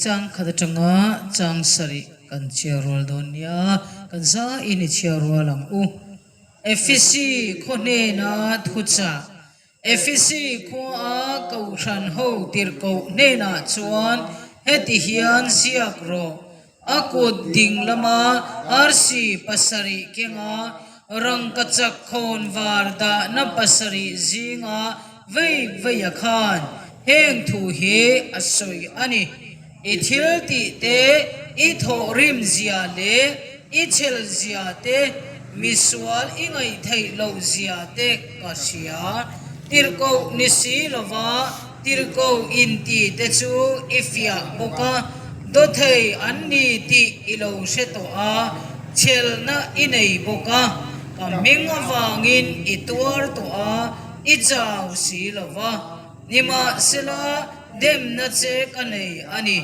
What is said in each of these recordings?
chang khat atanga chang sarih kan chhiar rual dawn nia, kan zaiin i chhiar rual ang u. Efesi khaw hnena thuchah Efesi khuaa Kohhran ho tirhkoh hnenah chuan heti hian ziak rawh, A kut ding lama arsi pasarih kenga rangkachak khawnvar dahna pasarih zinga vei veia khan heng thu hi a sawi a ni. I thil tih te, i thawhrim zia leh i chhel zia te, misual i ngaihtheih loh zia te ka hria. Tirhkoh ni si lova tirhkoh inti te chu i fiah bawk a, dawthei an ni tih i lo hre tawh a, chhelna i nei bawk a, ka hming avangin i tuar tawh a, i chau si lova. Nimahsela, demna che ka nei a ni.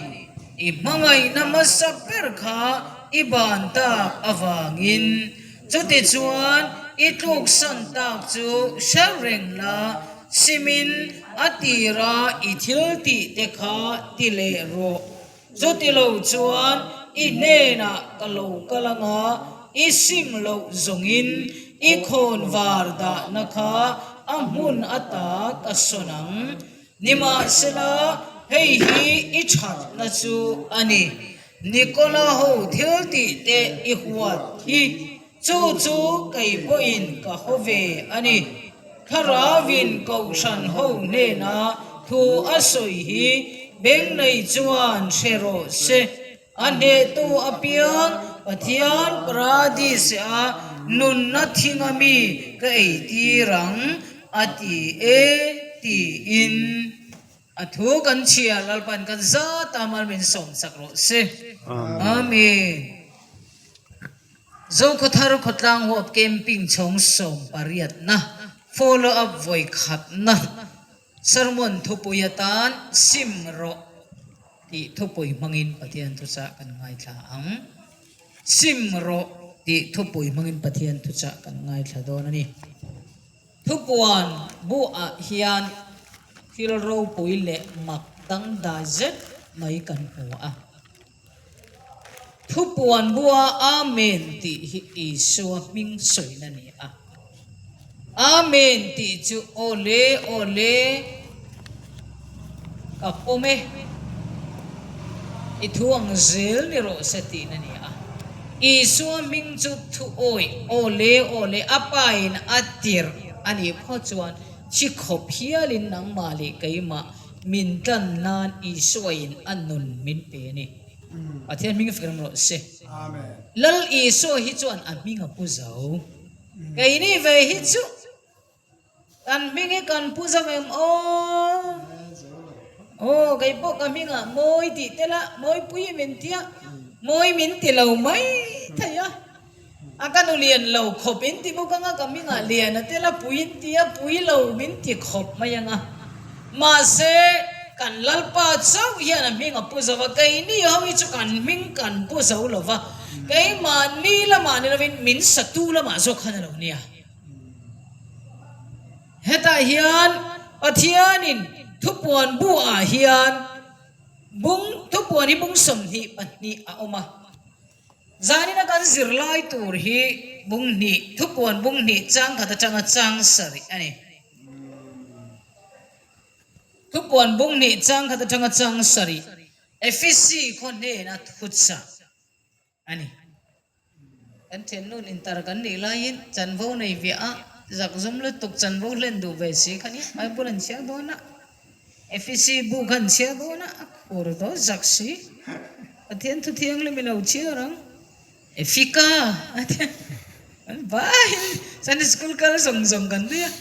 I hmangaihna hmasa ber kha i ban tak avangin, chutichuan i tluksan tak chu hre reng la, simin a tira i thil tih te kha ti leh rawh. Chutilo chuan i hnenah ka lo kal anga i sim loh zawngin i khawnvar dahna kha a hmun ata ka sawn ang. Nimahsela, hei hi i thatna chu a ni. Nikola ho thil tih te i huat hi. Chu chu kei pawhin ka haw ve a ni. Thlarauin Kohhran ho hnena thu a sawi hi beng nei chuan hre rawh se. A hnehtu apiang Pathian Paradise-a nunna thinga mi ka eitir ang a ti e tiin a thu kan chhia Lalpan kan zat a mal min sawmsak rawh se. Amen. Zokhawthar khawtlang huap camping chhawng sawmpariatna follow up vawi khatna sermon thupui atan sim rawh tih thupui hmangin Pathian thuchah kan ngaithla ang. Sim rawh tih thupui hmangin Pathian thuchah kan ngaithla dawn a ni. Thupuan buah hian thil ropui leh mak dangdai zet mai kan hmu a. Thupuan bua Amen tih hi Isua hming sawina a ni a. Amen tih chu aw le, aw le, ka pawm e, i thu ang zel ni rawh se tihna a ni a. Isua hming chu thu awih, aw le, aw le, a pain a tirh a nih phawt chuan thi khawp hialin nangmah leh keimah Min tlan nan Isuain a nun min pe a ni. Pathian hming fek ram rawh se. Lal Isua hi chuan a hming a pu zo. Keini ve hi chu kan hming hi kan pu zo em aw. Aw kei pawh ka hmingah mawi tih tel a, mawipui min tia, mawi min ti lo mai thei a. A ka nu lian lo khawp in ti bawk anga ka hmingah lian a tel a pui in ti a pui lo min ti khawp mai anga mahse kan Lalpa chauh hian a hming a pu zo va keini ho hi chu kan hming kan pu zo lo va keimahni lamah ni lovin min satu lamah zawk khan a lo nia. Hetah hian Pathianin thupuan buah hian bung thupuan hi bung 22 a awm a. Zanina kan zirlai tur hi bung hnih, thupuan bung hnih chang khat atanga chang sarih a ni. Thupuan bung hnih chang khat atanga chang sarih, Efesi khaw hnena thuchah a ni. Kan thiannun intar kan nih laiin chanvo nei viah a, zakzum lutuk chanvo hlen duh ve si kha nia, Bible an chhiar dawn a. Efesi bu khan chhiar dawn a, a khur dawn zak si. Pathian thu thianghlim i lo chhiar ang. Efika a ti a, kan vaiin Sunday school kal zawng zawng kan nui a.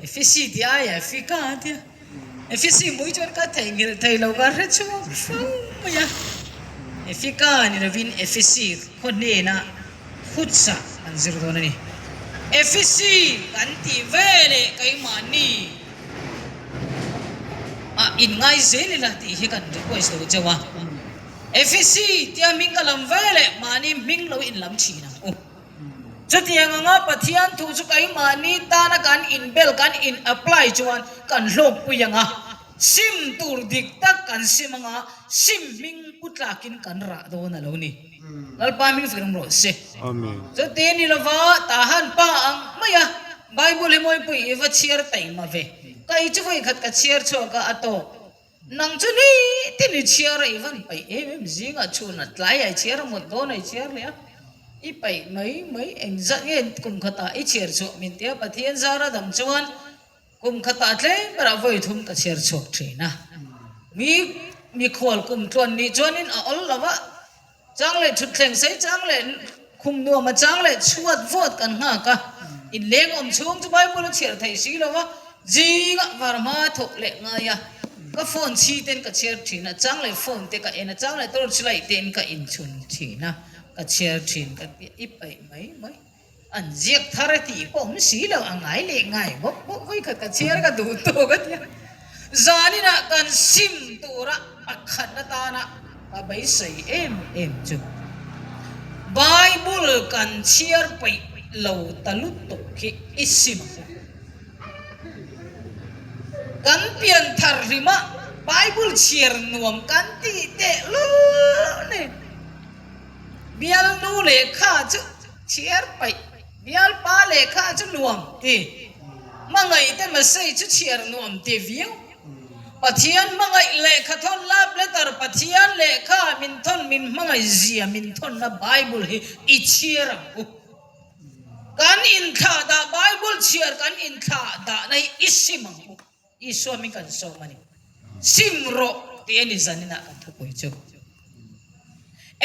Efesi tih aiah Efika a ti a. Efesi mui chuan ka theihnghilh thei lo ka hre chhuak fo mai a. Efika ni lovin Efesi khaw hnenah Khutsa kan zir dawn a ni. Efesi kan tih veleh keimahni ah inngai zel ila tih hi kan request lo cheu a. Efesi tia hming ka lam veleh mahni hming lo inlam thin ang u. Chutiang anga Pathian thu chu keimahni tana kan inbel, kan in apply chuan kan hlawkpui ang a. Sim tur dik tak kan sim anga sim hming pu tlakin kan rah dawn a lo ni. Lalpa hming fir awm rawh se. Amen. Chuti ni lova Tahan pa ang mai a, Bible hi mawipui i va chhiar taima ve. Ka ei chu vawikhat ka chhiar chhuak a, a tawk. Nang chu ni tin i chhiar a, i van paih em em zingah chhun a tlai a i chhiar a mut dawn a i chhiar leh a, i paih mai mai engzat nge kum khatah i chhiar chhuah min tia Pathian zara dam chuan Kum khatah tlem berah vawi thum ka chhiar chhuak thin a. Mi mikhual kum tluan nih chuanin a awl lo a, chang leh thutthleng sei chang leh khum nuam a chang leh chhuat vawt kan nghak a. Inleng awm chhung chu Bible a chhiar theih si lo a, zingah var hma thawk leh ngai a. Ka phone chhi ten ka chhiar thin a, chang leh phone te ka en a, chang leh torch light tein ka inchhun thin a, ka chhiar thin ka ti a, i paih mai mai. An ziak thar a tih pawh awm si lo, a ngai leh ngai bawk bawk vawi khat ka chhiar ka duh tawk a tia. Zaninah kan sim tura pakhat atana ka beisei em em chu Bible kan chhiar peih lo ta lutuk hi i sim ang u. Kan pian thar hlima Bible chhiar nuam kan tih tehlul ni. Bialnu lehkha chu chhiar paih, bialpa lehkha chu nuam ti, hmangaihte message chu chhiar nuam ti viau. Pathian hmangaih lehkha thawn love letter Pathian lehkha min thawn min hmangaih zia min thawnna Bible hi i chhiar ang u. Kan inthlah dah Bible chhiar kan inthlah dahna hi i sim ang u. Isua min kan sawm a ni. Sim rawh tih a ni zaninah kan thupui chu.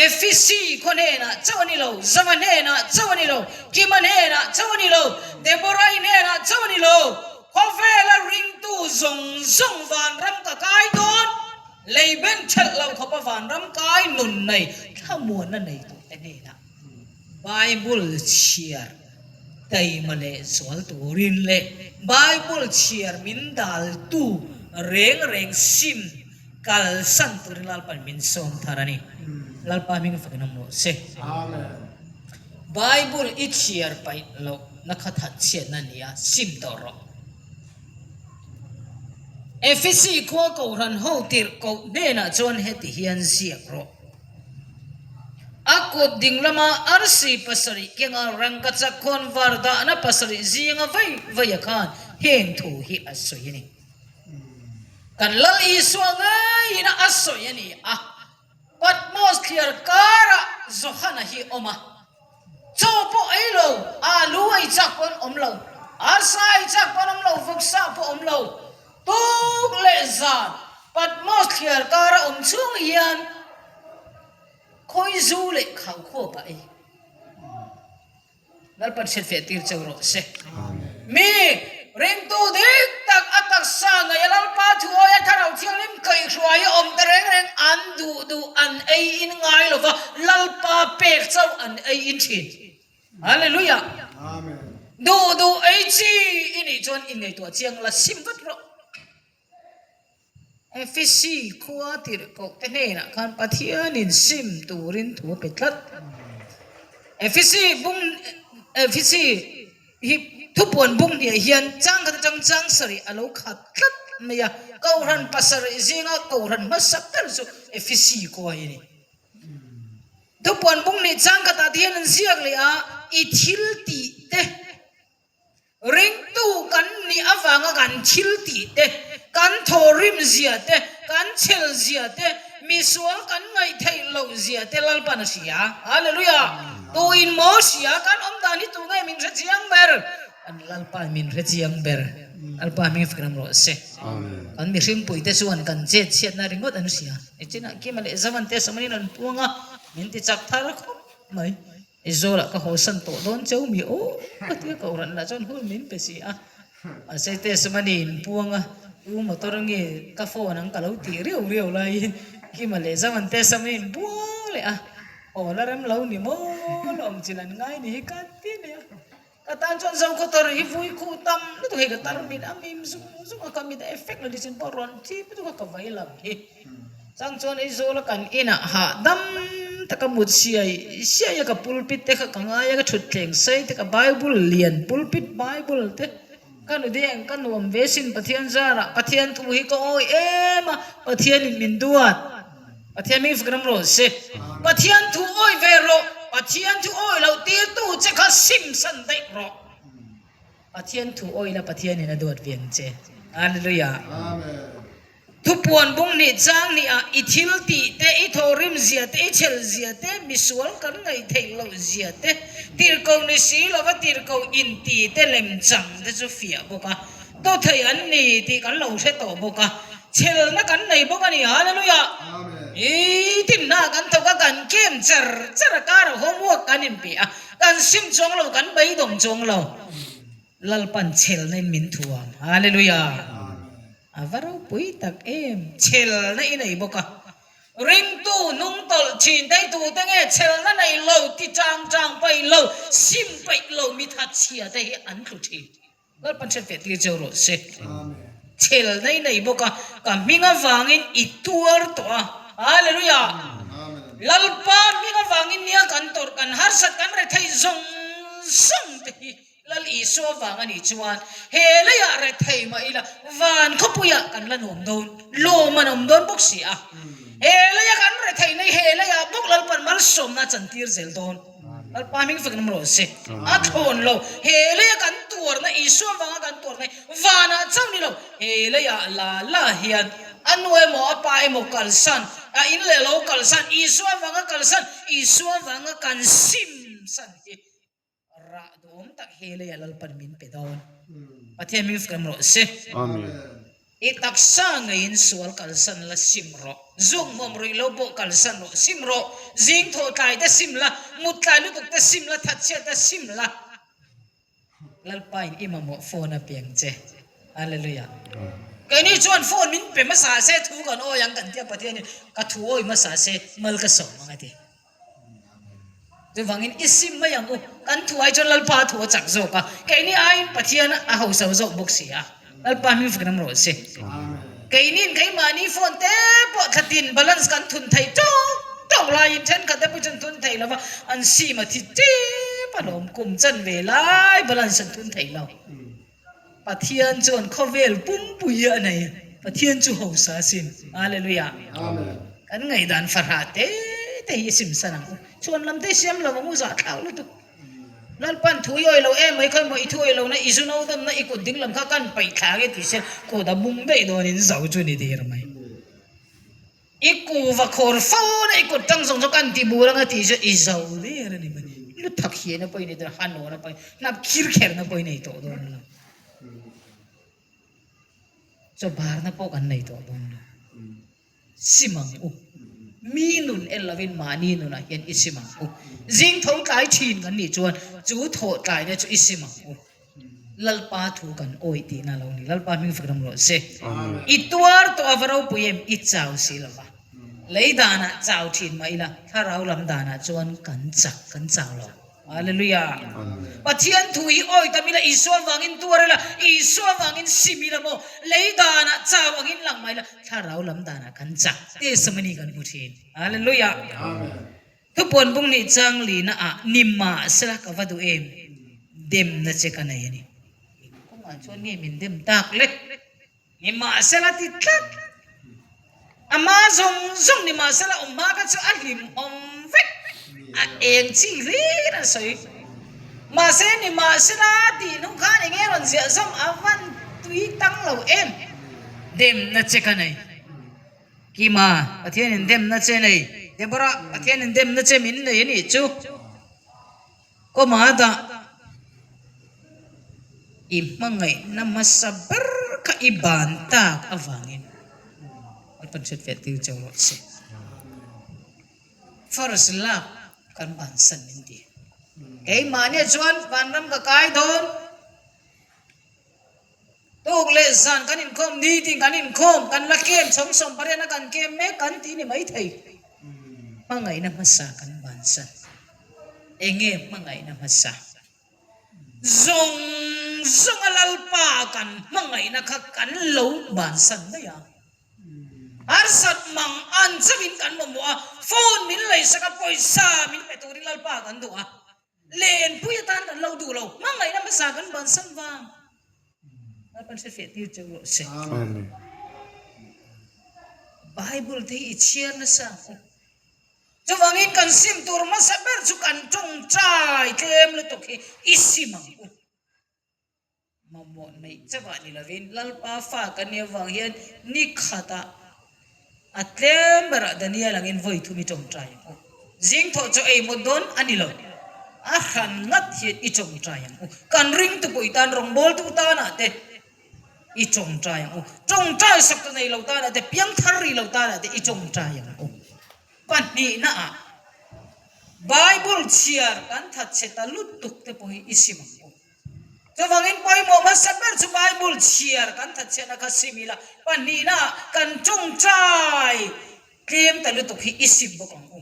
Efisi khaw hnenah chauh a ni lo, Zama hnenah chauh a ni lo, Kima hnenah chauh a ni lo, Deborah-i hnenah chauh a ni lo, khawvela ringtu zawng zawng vanram ka kai dawn, lei ben ṭhelh lo khawpa vanram kai nun nei thlamuanna nei tute hnenah Bible chhiar taima leh zual turin leh Bible chhiar min daltu reng reng sim kalsan turin Lalpa'n min sawm thar a ni. Lalpa hming fakin awm rawh se. Bible i chhiar paih loh na kha that chhiatna a ni a, sim tawh rawh. Efesi khua Kohhran ho tirhkoh hnenah chuan heti hian ziak rawh. A kut ding lama arsi pasarih kenga rangkachak khawn var dahna pasarih zinga vai vaia khan heng thu hi a sawi a ni. Kan Lal Isua ngeiin a sawi a ni a, Patmos thliar karah Johana hi awm a, chaw pawh ei lo, alu ei chak pawn awm lo, arsa ei chak pawn awm lo, vawksa pawh awm lo, Tuk leh zan Patmos thliar kara awm chhung hian khawizu leh khaukhawp a ei. Lalpan hriatfiah tir cheu rawh se. Mi ringtu dik tak a taksa ngaih a Lalpa thu awi a Thlarau Thianghlim kaihhruai a awm ta reng reng an duh duh an ei in ngai lova Lalpa pek chauh an ei in thin. Hallelujah! Duh duh ei chi i nih chuan i ngaihtuah chiang la sim vat rawh. Efesi khua tirhkoh te hnenah khan Pathianin sim turin thu a pe tlat. Efesi bung Efesi hi thupuan bung hniah hian chang khat atang chang sarih a lo khat tlat mai a. Kohhran pasarih zinga kohhran hmasa ber chu Efesi khua hi a ni. Thupuan bung nih chang khatah te hian an ziak leh a, i thil tih te, ringtu kan nih avanga kan thil tih te, kan thawhrim zia te, kan chhel zia te, misual kan ngaih theih loh zia te Lalpan a hria. Hallelujah! Tu in maw hria? Kan awm dan hi tu nge min hre chiang ber? Kan Lalpa min hre chiang ber. Lalpa hming fak ram rawh se. Kan mihringpui te chuan kan chet chhiatna ringawt an hria. Nichinah Kima leh Zavan te sawmin an puang a, min ti chak thar khawp mai. Aizawlah ka hawsan tawh dawn cheu mi aw ka tia ka uran lah chuan hun min pe si a. Mahse te sawmani in puang a, u motor nge ka phone ang ka lo tih riau riau laiin Kima leh Zavan te sawmin in puang leh a, aw la rem lo ni maw lawm chin an ngai ni hi ka ti nia. Ka tan chuan zo khaw tar hi vui khuh tam lutuk hei ka tar mit a mim zung zung a ka mit a effect lo nichin pawh rawn chip lutuk a ka vai lam hi. Chang chuan Aizawl a kan inah hahdam taka mut siai siai a ka pulpit te kha ka ngai a ka thutthleng sei te ka bible lian pulpit bible te. Ka nu deng ka nuam ve sin Pathian zarah Pathian thu hi ka awi em a, Pathianin min duat. Pathian hming fak ram rawh se. Pathian thu awi ve rawh, Pathian thu awi loh tirtu che kha sim san daih rawh. Pathian thu awi la Pathianin a duat ve ang che. Hallelujah. Thupuan bung hnih chang nih ah i thil tih te, i thawhrim zia te, i chhel zia te, misual kan ngaih theih loh zia te, tirhkoh ni si lova tirhkoh inti te lem chang te chu fiah bawk a, tu thei an ni tih kan lo hre tawh bawk a, chhelna kan nei bawk a ni. Hallelujah! I tinhna kan thawk a, kan kem char char a, kar a homework kan inpe a, kan sim chuang lo, kan beidawng chuang lo. Lalpan chhelna in min thuam. Hallelujah! A va ropui tak em! Chhelna i nei bawk a. Ringtu hnung tawlh thin daitu te nge chhelna nei lo, ti chang chang paih lo, sim paih lo mi thatchhia te hi an tlu thin. Lalpan hriat feh tir cheu rawh se. Chhelna i nei bawk a, ka hming avangin i tuar tawh a. Hallelujah! Lalpa hming avangin nia kan tawrh, kan harsat, kan retheih zawng zawng te hi Lal Isua vang a nih chuan he leiah rethei mah ila van khawpuiah kan la nuam dawn, lawm an awm dawn bawk si a. He leia kan rethei nei he leiah bawk Lalpan malsawmna a chantir zel dawn. Lalpa hming fek nawm rawh se. A thlawn lo. He leia kan tuarna, Isua vanga kan tuarna hi vanah chauh ni lo, he leiah la la hian a nu emaw a pa emaw kalsan, a in leh lo kalsan, Isua vanga kalsan, Isua vanga kan sim san hi Rah duhawm tak he leiah Lalpan min pe dawn. Pathian min fkem rawh se. Amen. I taksa ngeiin sual kalsan la sim rawh. Zuk hmawm ruih lo pawh kalsan rawh sim rawh. Zing thawh tlai te sim la, mut tlai lutuk te sim la, thatchhiat te sim la. Lalpa in i mamawh phone a piang che. Hallelujah. Keini chuan phone min pe hmasa se thu kan awi ang kan tia Pathian in ka thu awi hmasa se mal ka sawm ang a ti. Chuvangin i sim mai ang u. Kan thu ai chuan Lalpa thu a chak zawk a, keini aiin Pathian a hausa zawk bawk si a. Lalpa hming fak ram rawh se. Keiniin keimahni phone te pawh thlatin balance kan thun thei tawk tawk laiin thenkhat te pawh chuan thun thei lo va, an sim a thi tep alawm kum chanve lai balance an thun thei lo. Pathian chuan khawvel pumpui a nei. Pathian chu hausa a sim. Hallelujah. Kan ngaihdan fahrah te te hi i simsan ang u. Chhuan lam te i siam lo ang u zahthlak lutuk. Lalpan thu i awih lo em mai khawi maw i thu awih lohna i zu no dawmna i kut ding lam kha kan paih thla ang e tih se kut a bung daih dawnin zo chu ni dir mai. I kuva khawr fo na i kut tang zawng chu kan ti bur anga tih chu i zo der a ni mai. Lu thak hian a pawhin i dawn, ha nawn a pawhin, hnap khir kherna pawhin nei tawh dawn lo. Chaw barna pawh kan nei tawh dawn lo. Sim ang u. Mi nun en lovin mahni nunah hian i sim ang u. Zing tho tlai thin kan nih chuan chu thawh tlaina chu i sim ang u. Lalpa thu kan awih tihna lo ni. Lalpa hming fak ram rawh se. I tuar tawh a va ropui em? I chau si lo va. Lei danah chau thin mah ila, thlarau lam danah chuan kan chak, kan chau lo. Hallelujah. Pathian thu hi awih tam ila, Isua vangin tuar ila, Isua vangin sim ila maw? Lei danah chau angin lang mah ila, thlarau lam danah kan chak. Testimony kan hmu thin. Hallelujah. Thupuan bung nih chang lina ah ni mahsela ka va duh em? Demna che ka nei a ni. Eng kawngah chuan nge min dem tak le? Ni mahsela ti tlat. A hma zawng zawng ni mahsela awm hma kha chu a hlimawm vek. A eng chi hlir a sawi. Mahse ni mahsela tih hnu khan eng nge rawn ziah zawm a van tui tang lo em? Demna che ka nei. Kima, Pathianin demna che nei. Deborah, Pathianin demna che min nei a nih chu. Kawma dah i hmangaihna hmasa ber kha i ban tak avangin Lalpan hriat fiah tir cheu rawh se. First love kan bansan min ti. Keimahnia chuan vanram ka kai dawn. Tuk leh zan kan inkhawm, nitin kan inkhawm, kan la kem chhawng sawmpariatna kan kem mek kan ti ni maithei. Hmangaihna hmasa kan bansan. Enge hmangaihna hmasa? Zawng zawnga Lalpa kan hmangaihna kha kan lo bansan daih a. Harsat mang an chauhin kan mamawh a, phone min leisak a, pawisa min pe turin Lalpa kan duh a. Lenpui atan kan lo duh lo, hmangaihna hmasa kan bansan vang. Lalpan hrefiah tir cheu rawh se. Bible te hi i chhiar nasa ang u. Chuvangin kan sim tur hmasa ber chu kan tawngtai tlem lutuk hi i sim ang u. Mamawh neih chauhah ni lovin Lalpa fa kan nih avang hian ni khatah a tlem berah Daniel angin vawi thum i tawngtai ang u. Zing thawh chaw ei mawt dawn a ni lo. A hran ngat hian i tawngtai ang u. Kan ringtu pawh i tan rawngbawltu tanah te i tawngtai ang u. Tawngtai sak ta nei lo tanah te, piangthar rih lo tanah te i tawngtai ang u. Pahnihnaah Bible chhiar kan thatchhe ta lutuk te pawh hi i sim ang u. Chuvangin pawimawh hmasa ber chu Bible chhiar kan thatchhiatna kha sim ila, pahnihnaah kan tawngtai tlem ta lutuk hi i sim bawk ang u.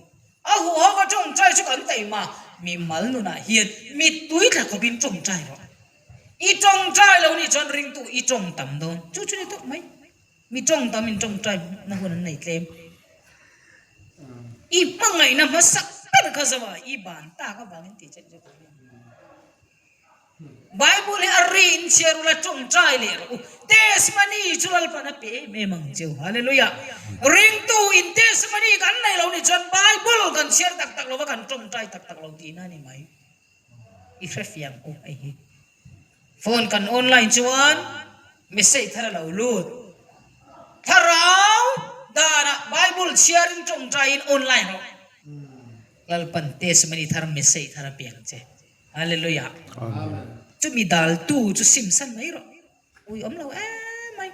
A huhova tawngtai chu kan taima, mi mal nunah hian mittui tla khawpin tawngtai rawh. I tawngtai lo nih chuan ringtu i tawng tam dawn. Chu chu ni tawp mai. Mi tawng tam in tawngtai na hun an nei tlem. I hmangaihna hmasak ber kha zo a, i ban tak avangin tih che chu ka ring. Bible hi a ri in chhiar ula tawngtai leh rawh u. Testimony chu Lalpan a pe em em ang cheu. Hallelujah. Ringtu in testimony kan nei lo nih chuan Bible kan chhiar tak tak lo va kan tawngtai tak tak lo tihna a ni mai. I hrefiang u hei hi. Phone kan online chuan message thar a lo lut. Thlarau danah Bible chhiarin tawngtaiin online rawh. Lalpan testimony thar message thar a piang che. Hallelujah. Chumi daltu chu simsan mai rawh. Ui awm lo em mai.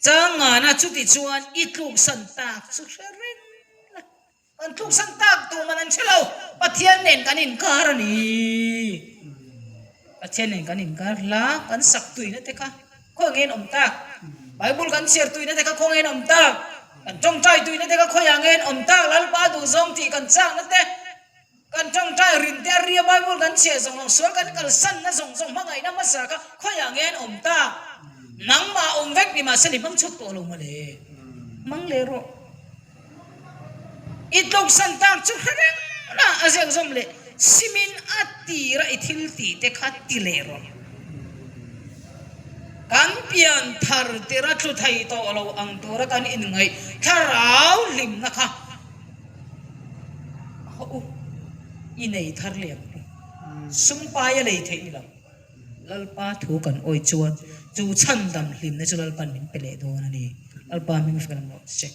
Changana chuti chuan i tluksan tak chu hre reng la. Kan tluksan tak duh man an hre lo. Pathian nen kan inkar a ni. Pathian nen kan inkar hla kan sak tuina te kha khawiah nge an awm tak? Bible kan chhiar tuina te kha khawiah nge an awm tak? Kan tawngtai tuina te kha khawiah nge an awm tak? Lalpa duhzawng tih kan chakna te. Kan tawngtai rin te a ria Bible kan chhiah zawng zawng sual kan kalsanna zawng zawng hmangaihna hmasa kha khawiah nge an awm tak? Nangmah awm vek ni mahse ni hmang chhuak tawh lo mawle. Hmang leh rawh. I tluksan tak chu hre reng la a ziak zawm leh simin a tira i thil tih te kha ti leh rawh. Kan pian thar tira thlu thei tawh lo ang tura kan inngaih thlarau hlimna kha Haw u, i nei thar leh ang u. Sum pai a lei theih ni lo. Lalpa thu kan awi chuan chu chhandam hlimna chu Lalpa'n min pe leh dawn a ni. Lalpa hming hriat ang rawh se.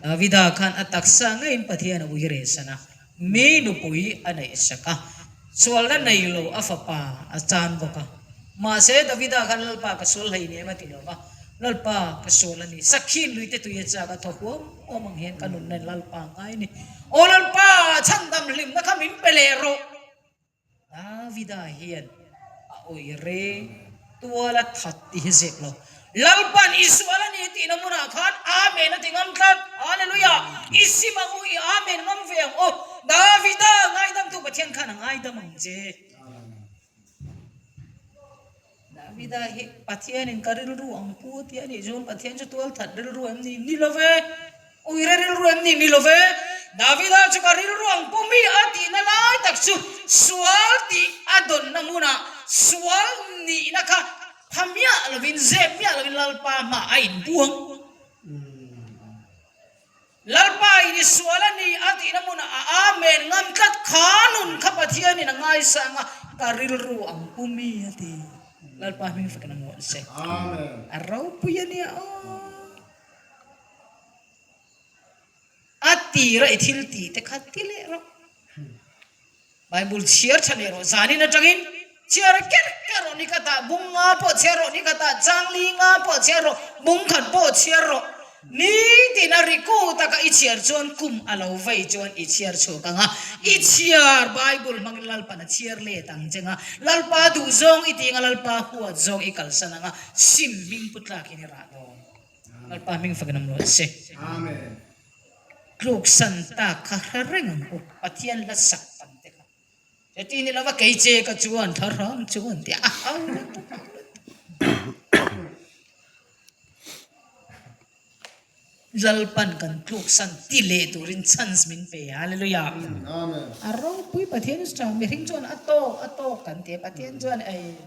Davida khan a taksa ngeiin Pathian a ui rehsan a, mi nupui a neihsak a, sualna nei lo a fapa a chan bawk a. Mahse, Davida khan Lalpa ka sual hlei nem a ti lo va, Lalpa ka sual a ni, sakhi lui te tui a chak a thaw huam huam ang hian ka nunna in Lalpa a ngai a ni. Aw Lalpa, chhandam hlimna kha min pe leh rawh. Davida hian a awih re tual a that tih hi zep lo. Lalpa'n i sual a ni tihna hmunah khan Amen a ti ngam tlat. Hallelujah! I sim ang u, i Amen ngam ve ang u. Davida ngaidamtu Pathian khan a ngaidam ang che. Davida hi Pathianin ka rilru ang pu a ti a nih chuan Pathian chu tual that rilru em ni? Ni lo ve! Uire rilru em ni? Ni lo ve! Davida chu ka rilru ang pu mi a tihna lai tak chu sual tih a dawnna hmunah sual nihna kha pha miah lovin, zep miah lovin Lalpa hmaah a inbuang. Lalpa in i sual a ni a tihna hmunah a Amen ngam tlat kha nun kha Pathianin a ngaisang a, ka rilru ang pu mi a ti. Lalpa hming fakin a mual se. A ropui a nia aw. A tira i thil tih te kha ti leh rawh. Bible chhiar tha leh rawh. Zanin atangin chhiar ker ker rawh ni khatah bung nga pawh chhiar rawh ni khatah changli nga pawh chhiar rawh bung khat pawh chhiar rawh. Nitin a riku taka i chhiar chuan kum a lo vei chuan i chhiar chhuak ang a, i chhiar Bible hmangin Lalpan a chhiar let ang che nga, Lalpa duhzawng i tih ang a, Lalpa huat zawng i kalsan ang a, sim hming pu tlakin i rah dawn. Lalpa hming fakin awm rawh se. Amen. Tluksan tak kha hre reng ang u, Pathian hla sak tam te kha. Heti ni lova kei che ka chuan thlarang chuan tih a hau lutuk hau lutuk. Lalpan kan tluksan ti leh turin chance min pe. Hallelujah. Amen. A ropui Pathian chu tha mihring chuan a tawk a tawk kan ti a, Pathian chuan ei.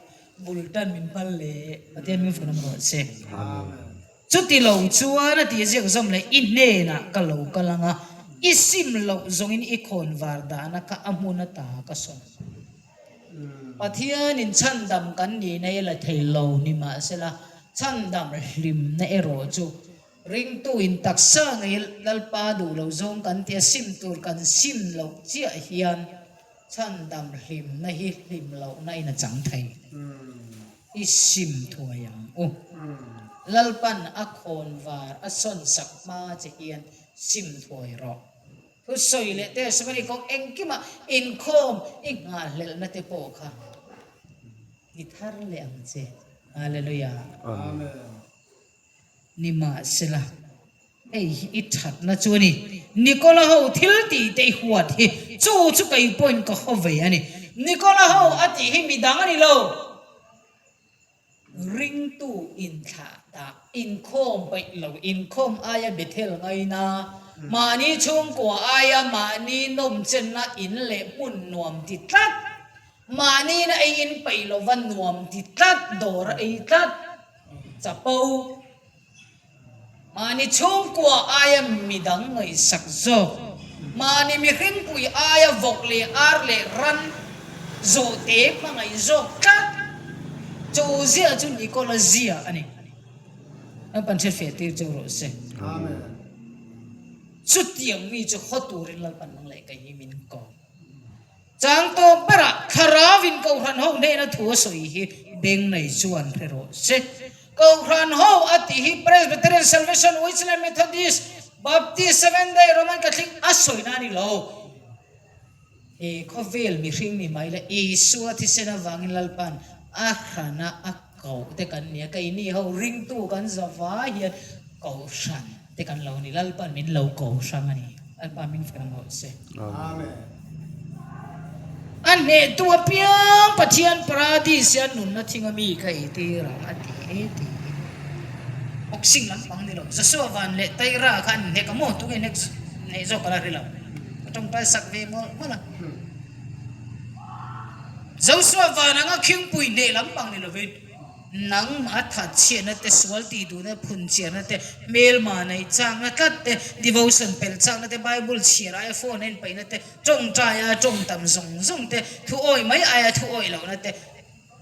Bul tan min phal leh Pathian min fun ang rawh se. Chuti lo chuan a tih ziak zawm leh i hnenah ka lo kal ang a, i sim loh zawngin i khawn var dahna kha a hmun ata ka sawn. Pathianin chhandam kan nihna i la thei lo ni mahsela chhandam hlimna erawh chu ringtuin taksa ngei Lalpa duh lo zawng kan tia sim tur kan sim loh chiah hian Chhandam hlimna hi hlim lohna in a chang thei. I sim thuai ang u. Lalpan a khawn var a sawn sak hma che hian sim thuai rawh. Thusawi leh testimony kawng engkimah inkhawm i nghahhlelhna te pawh kha ni thar leh ang che. Hallelujah. Nimahsela, hei hi i thatna chu a ni. Nikola ho thil tih te i huat hi chu chu kei pawhin ka haw ve a ni. Nikola ho a tih hi midang a ni lo. Ringtu inthlah dah, inkhawm peih lo, inkhawm aia Bethel ngaina, mahni chhungkua aia mahni nawmchenna in leh hmun nuam ti tlat, mahni na ei in peih lova nuam ti tlat, dawr a ei tlat. Chapo, mahni chhungkua aia midang ngaihsak zawk, mahni mihringpui aia vawk leh ar leh ran zawhte hmangaih zawk tlat, chu zia chu Nikola zia a ni. Lalpan hriatfiah tir cheu rawh se. Chutiang mi chu haw turin Lalpan nang leh kei hi min ko. Chang tawp berah Thlarauin Kohhran ho hnena thu a sawi hi beng nei chuan hre rawh se. Kohhran ho a tih hi Presbyterian, Salvation, Wesleyan, Methodist, Baptist, Seventh Day, Roman Catholic a sawina a ni lo. He khawvel mihring ni mai la Isua thisen avangin Lalpa'n a hrana a koh te kan ni a, keini ho ringtu kan za vai hian Kohhran te kan lo ni, Lalpa'n min lo ko hrang a ni. Lalpa min fek ang rawh se. Amen. A hnehtu apiang Pathian paradis hian nunna thing a mi kha ei tir ang a ti e ti. Boxing lampang ni lo, Joshua Van leh Taira kha an inhnek a maw? Tunge hnek hnek zawk ka la hre lo. Ka tawngtai sak ve mawlh mawlh a. Joshua Van anga khingpui hneh lampang ni lovin Nangmah a that chhiatna te, sual tih duhna, phun chiahna te, hmelma neih chakna tlat te, devotion pelh chakna te, Bible chhiar aia phone a inpaihna te, tawngtai aia tawng tam zawng zawng te, thu awih mai aia thu awih lohna te,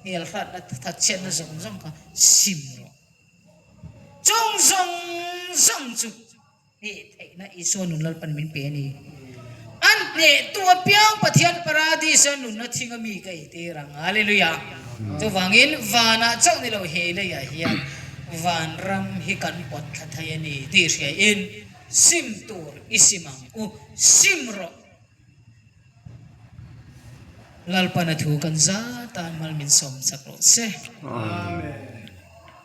hmel hratna, that chhiatna zawng zawng kha sim rawh. Chung zawng zawng chu. Hneh theihna Isua nun Lalpan min pe a ni. An hnehtu apiang Pathian Paradis-a nunna thinga mi ka eitir ang. Hallelujah! Chuvangin vanah chauh ni lo he leiah hian vanram hi kan pawt thla thei a ni tih hriain sim tur i sim ang u. Sim rawh! Lalpan a thu kan za tan mal min sawm chak rawh se. Amen.